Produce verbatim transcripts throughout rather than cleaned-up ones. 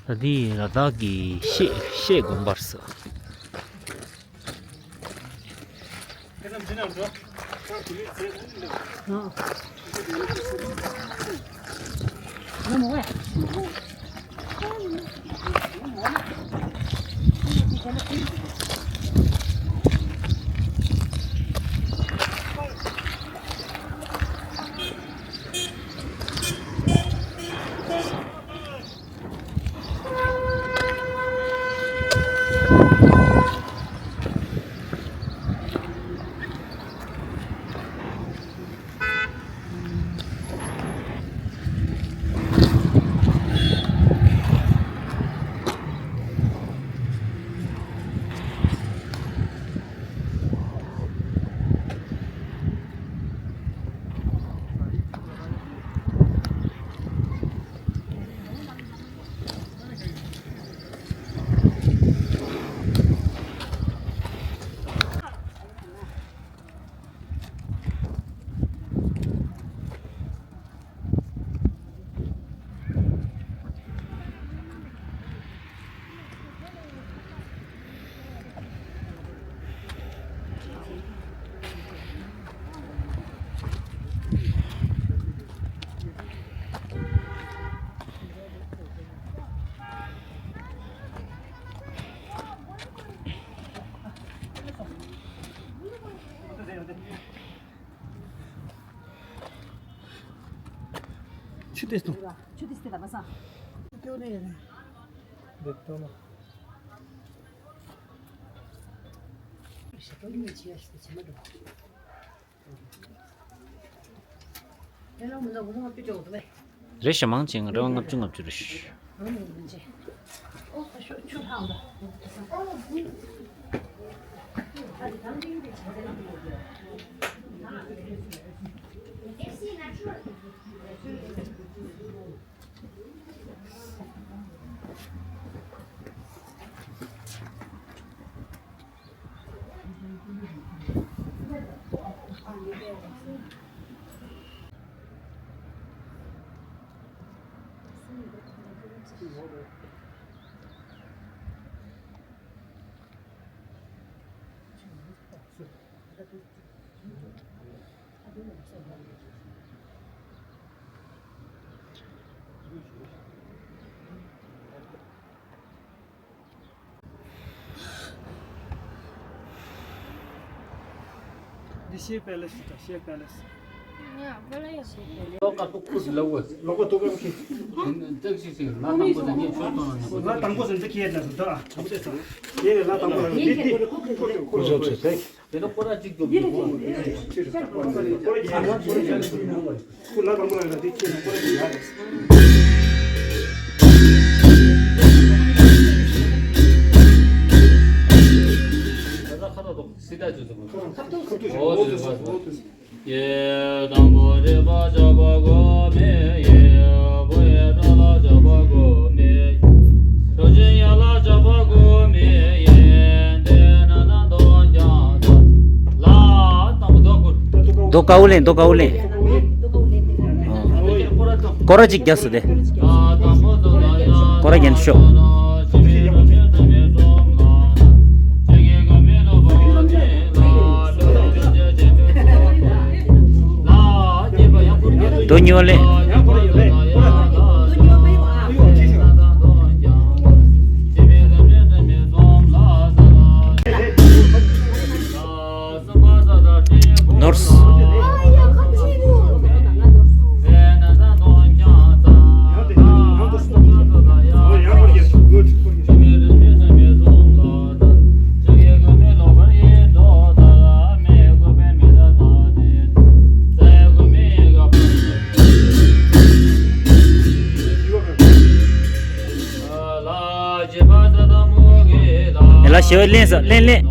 ད་འདི་ལ་དྭགས་ཀྱི་ཤེལ་ཤེལ་དགོན་པ་རེད་ཟེར། ཆུ་དེ་སྟོང་། ཆུ་དེ་སྟེ་ད་མ་ས། ཀྱོ་ནེ་རེད། འདི་སྟོང་ན། ཞེ་པོ་ཉེ་ཆེ་ཡ་ཞིག་ཆེ་མ་འགྲོ། རེ་ཞིག་མང་ཆེ་ང་རེ་བ་ལྔ་བཅུ་ལྔ་བཅུ་རེ་ཞིག་འདི་ཤེལ་པེ་ལེ་སི་ད། ཤེལ་པེ་ལེ་སི། ལོག་ཀ་ཏུ་ཁུ་ལ་བ། ལོག་ཀ་ཏུ་ཀ་ཁི། ཏག་ཞིག་ཞིག་ལ་དང་པོ་དང་ཉེ་ཆོས་དང་ནི། ལ་དང་པོ་ཟིན་ཏེ་ཁྱེད་ལ་ཟིན་ཏེ་ཨ། དང་པོ་དེ་ཚང་། ཁྱེད་ལ་དང་པོ་ལ་འདི་འདི་ཁུ་ཁུ་ཁུ་ཁུ་ཁུ་ཁུ། དེ་ལ་ཁོ་ར་གཅིག་རྒྱོབ་རྒྱོབ་ཁོ། ཁོ་ར་གཅིག་རྒྱོབ་རྒྱོབ་ཁོ། ཁོ་ལ་དང་པོ་ལ་ཡོད་ན་དེ་ཁྱེད་ལ་ཁོ་ར་གཅིག་ཡ་རེད། སི་ཏ་ཅུ་ཙུ་ཁོ། ཁ་ཐུག་ཁ་ཐུག་ཁ་ཐུག་ཁ་ཐུག་ཁ་ཐུག་ཡེ་དང་པོ་རིག་པ་ཆགས་པ་དགོས་མེད། ཡེ་བུ་ཡེ་ཏོ་ལ་ཆགས་པ་དགོས་མེད། རང་བཞིན་ཡར་ལ་ཆགས་པ་དགོས་མེད། ཡེ་དེ་ན་ན་དོ་ཀྱང་ས་ལ་དང་པོ་དོ་ཀུར། དོ་ཀའུ་ལེན། དོ་ཀའུ་ལེན། སྐོར་ར་གཅིག་རྒྱག་སོ་དེ། སྐོར་ར་རྒྱན་ཤོག་དོ་ཉོ་ལེ། ནོར་སི། ལ་ཞེ་བ་ལེན་ས་ལེན་ལེན།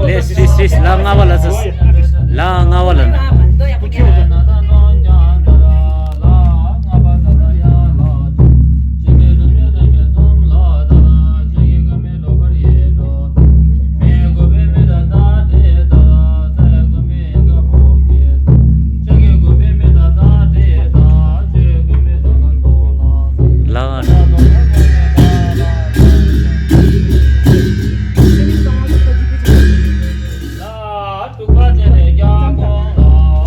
ལེ་སི་སི་སི་ལ་ལྔ་པ། ལ་ལ་ལ་ལྔ་པ་ལ་ན། ལ།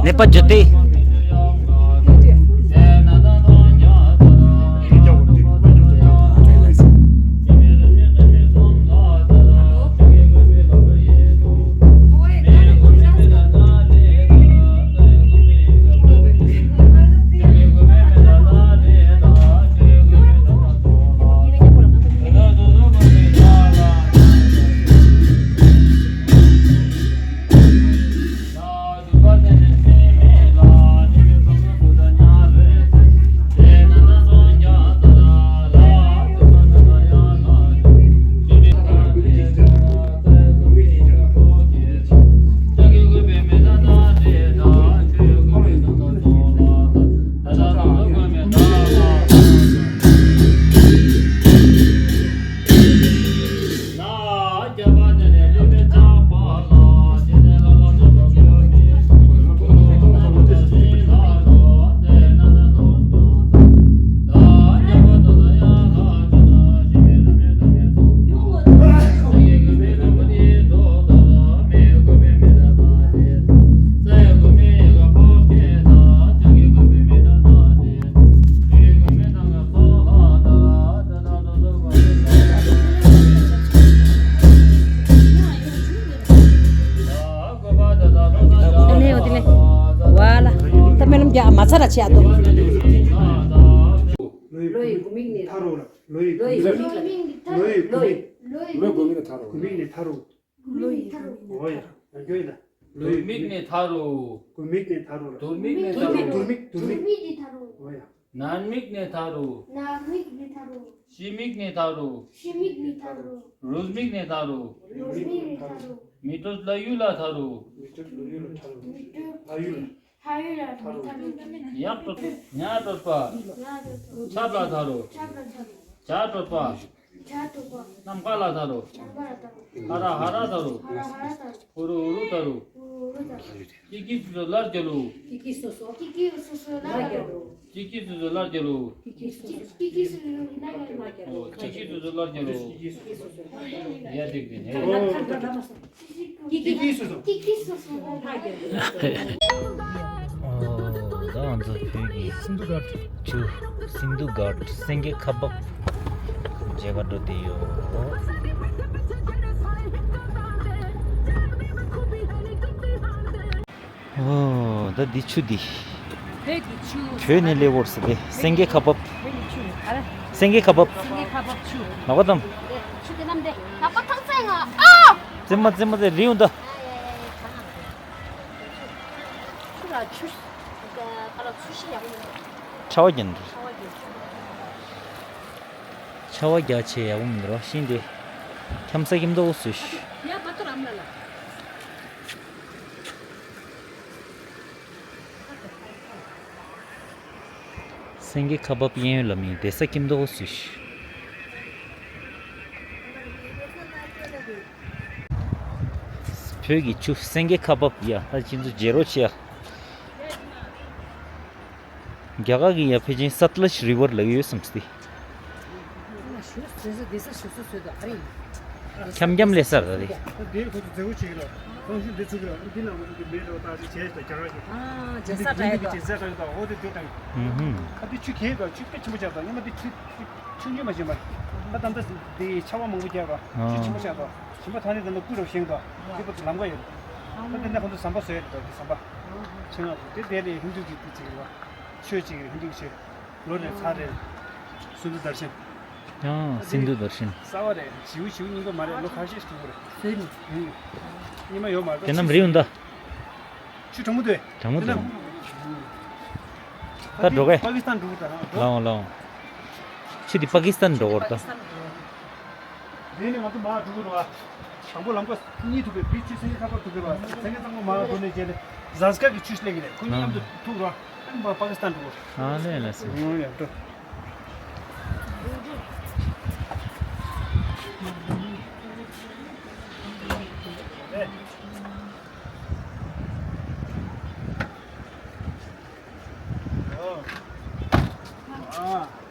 ནེ་པ་ཇོ་ཏི། ཨ་ནེ་འོ་དེ་ལེ། ཝ་ལ། ད་སྨོན་ལམ་རྒྱག་མ་ཚར་ར་ཆེ་ཨ་དོ། ལོ་ཡི་དགུ་མིག་ནས་ཐར་རོ་ལ། ལོ་ཡི་ལོ་ཡི་དགུ་མིག་ནས་ཐར་རོ། ལོ་ཡི་དགུ་མིག། ལོ་ཡི་དགུ་མིག་ནས་ཐར་རོ། དགུ་མིག་ནས་ཐར་རོ། ལོ་ཡི་ཐར་རོ། འོ་ཡ། ཡང་སྐྱོན་ཡིན་ད། ལོ་ཡི་དགུ་མིག་ནས་ཐར་རོ། དགུ་མིག་ནས་ཐར་རོ་ལ། དུར་མིག་ནས་ཐར་རོ། དུར་མིག་དུར་མིག་འོ་ཡ། ནར་མིག་ནས་ཐར་རོ། ནར་མིག་ནས་ཐར་རོ། ཕྱི་མིག་ནས་ཐར་རོ། ཕྱི་མིག་ནས་ཐར་རོ། རུས་མིག་ནས་ཐར་རོ། རུས་མིག་ནས་ཐར་རོ། མིག་ཏོ་ལྷ་ཡུལ་ལ་ཐར་རོ། མིག་ཏོ་ལྷ་ཡུལ་ལ་ཐར་རོ། ལྷ་ཡུལ་ལ། ལྷ་ཡུལ་ལ་ཐར་རོ། ཉག་གྲོད་ཉག་གྲོད་པ། ཉག་གྲོད་པ། ཆབ་ལ་ཐར་རོ། ཆབ་ལ་ཐར་རོ། བྱ་གྲོད་པ། བྱ་གྲོད་པ། ནམ་མཁའ་ལ་ཐར་རོ། ནམ་མཁའ་ལ་ཐར་རོ། ཧ་ར་ཧ་ར་ཐར་རོ། ཧ་ར་ཧ་ར་ཐར་རོ། ཧུ་རུ་ཧུ་རུ་ཐར་རོ། ཧུ་རུ་ཧུ་རུ་ཐར་རོ། ཀི་ཀི་སུ་སུ་ལར་རྒྱ་ལུ། ཀི་ཀི་སུ་སུ། ཀི་ཀི་སུ་སུ་ལར་རྒྱ་ལུ། ཀི་ཀི་སུ་སུ་ལར་རྒྱ་ལུ། ཀི་ཀི་སུ་སུ། ཀི་ཀི་སུ་སུ་ལར་རྒྱ་ལུ། ཨོ། ཀི་ཀི་སུ་སུ་ལར་རྒྱ་ལུ། ཡ་དེ་དེ་ནས། ཀི་ཀི་སུ་སུ། ཀི་ཀི་སུ་སུ། ཨོ། ད་ང་ཚོ་བོད་ཀྱི་སིན་དྷུ་གྷ་ཊ་ཆུ། སིན་དྷུ་གྷ་ཊ་སེང་གེ་ཁ་འབབ་མཇལ་ག་འགྲོ་བསྡད་ཡོད། ཨོ། ད་འདི་ཆུ་འདི། བོད་ཀྱི་ཆུ། བོད་ནས་སླེབས་ཡོད་ཟེར་ཏེ། སེང་གེ་ཁ་འབབ། བོད་ཀྱི་ཆུ་ནི་ག་རེ། སེང་གེ་ཁ་འབབ། སེང་གེ་ཁ་འབབ་ཆུ། ལག་པ་བརྡུངས། ཆུ་དེ་ནམ་དེ། ལག་པ་ཐང་ཚད་ང་ཨ། རྩེད་མོ་རྩེད་མོ་རྩེ་རི་ཡོང་ད། ཆུ་ལ་ཆུ། ག་ལ་ཆུ་ཤི་ཡག་མོ། ཁྲ་བ་རྒྱན་འདུག་ཁྲ་བ་རྒྱན། ཆར་པ་རྒྱག་བྱས་ཡག་པོ་མི་འདུག་རོ། ཤིང་དེ་འཁྱམ་ས་སྐྱིད་མདོག་བཟོས་ཤག་སེང་གེ་ཁ་འབབ་གཡས་གཡོན་ལ་མི་བསྡད་ས་སྐྱིད་མདོག་བཟོས་ཤག་བོད་ཀྱི་ཆུ་སེང་གེ་ཁ་འབབ། ཡ་ད་ཁྱེད་ཚོ་མཇལ་རོགས་བྱེད་ཡ། རྒྱ་གར་གྱི་ཡ་ཕལ་ཆེར་སཊ་ལེཇ་རི་ཝར་ལབ་ཡོད་བསམ་སྟེ། འཁྱམ་འཁྱམ་ལས་ས་རེད། འདིའི་ཁོ་ཚོ་མཛེས་པོ་བྱེད་ཀྱི་རེད། ཁོང་ཚོ་འདི་ཚུགས་ཀྱི་རེད། འདི་ནང་ཁོ་ཚོ་འདི་མེད་འགྲོ་བཏང་ཞིག་བྱས་ཤག་རྒྱ་གར་གྱི། ཨ་འདི་འདི་འདི་འདི་བྱེད་ས་ལྟ་ཡོད་ད། འོ་དེ་དེ་ལྟ་ཡོད། ཨུ་ཧུམ། ཨ་འདི་ཆུ་གས་ད་ཆུ་དཔེ་ཆེན་པོ་ཆགས་ད། སྔོན་མ་འདི་ཆུ་ཆུང་ཆུང་མ་བྱས་པ། ད་ད་ལྟ་འདི་ཆར་པ་མང་པོ་རྒྱག་ར་ཆུ་ཆེན་པོ་ཆགས་ད། ཞིམ་པ་ཐང་ནས་ད་ནི་ཀུ་རུ་ཤིང་དང་དེ་པོ་ལམ་ཀ་ཡོད། ད་དེ་ནས་ཁོང་ཚོ་ཟམ་པ་བཟོས་ཡོད་དོ། དེ་ཟམ་པ་ཆེན་ང་དེ་དེ་ལས་ཧིན་རྡུ་གི་དེ་ཅིག་རེད་བ། ཆོས་ཅིག་རེད། ཧིན་རྡུ་གི་ཆོས། ལོ་རེ་ཚར་རེ་སིན་དྷུ་དར་ཤན། ཡང་སིན་དྷུ་དར་ཤན། གསར་བ་རེད། བྱིའུ་བྱིའུ་རྙིང་པ་མ་རེད། ལོ་ཁ་ཤས་ཤིག་འགྲོ་གི་རེད། སོས་ནི། རྙིང་པ་ཡོད་མ་རེད། དེ་རྣམས་རིའུ་འདི། ཆུ་གྲང་མོ་དེ། གྲང་མོ་དེ། ད་འགྲོ་གས། པ་ཀི་སི་ཐན་འགྲོ་གི་རེད། ལའོ་ལའོ། ཆུ་དེ་པ་ཀི་སི་ཐན་འགྲོ་གི་རེད་ད། དེ་ནས་ང་ཚོ་མར་འགྲོ་གི་རེད་བ། དང་པོ་ལམ་ཁ་གཉིས་ཐུག་པའི་བི་ཆུ་སེང་གེ་ཁ་པར་ཐུག་པའི་བ་སེང་གེ་གཙང་པོ་མ་འགྲོ་ནས་རྗེས་ལ་ཟངས་དཀར་གྱི་ཆུ་སླེབས་ཀྱི་རེད། ཁོ་གཉིས་མཉམ་དུ་ཐུག་རོགས། ཨ་ནི་པ་ཀི་སི་ཐན་འགྲོ། ཨ་ལས་ལ་སི། ཨོ་ཡ་འགྲོ། ཨ།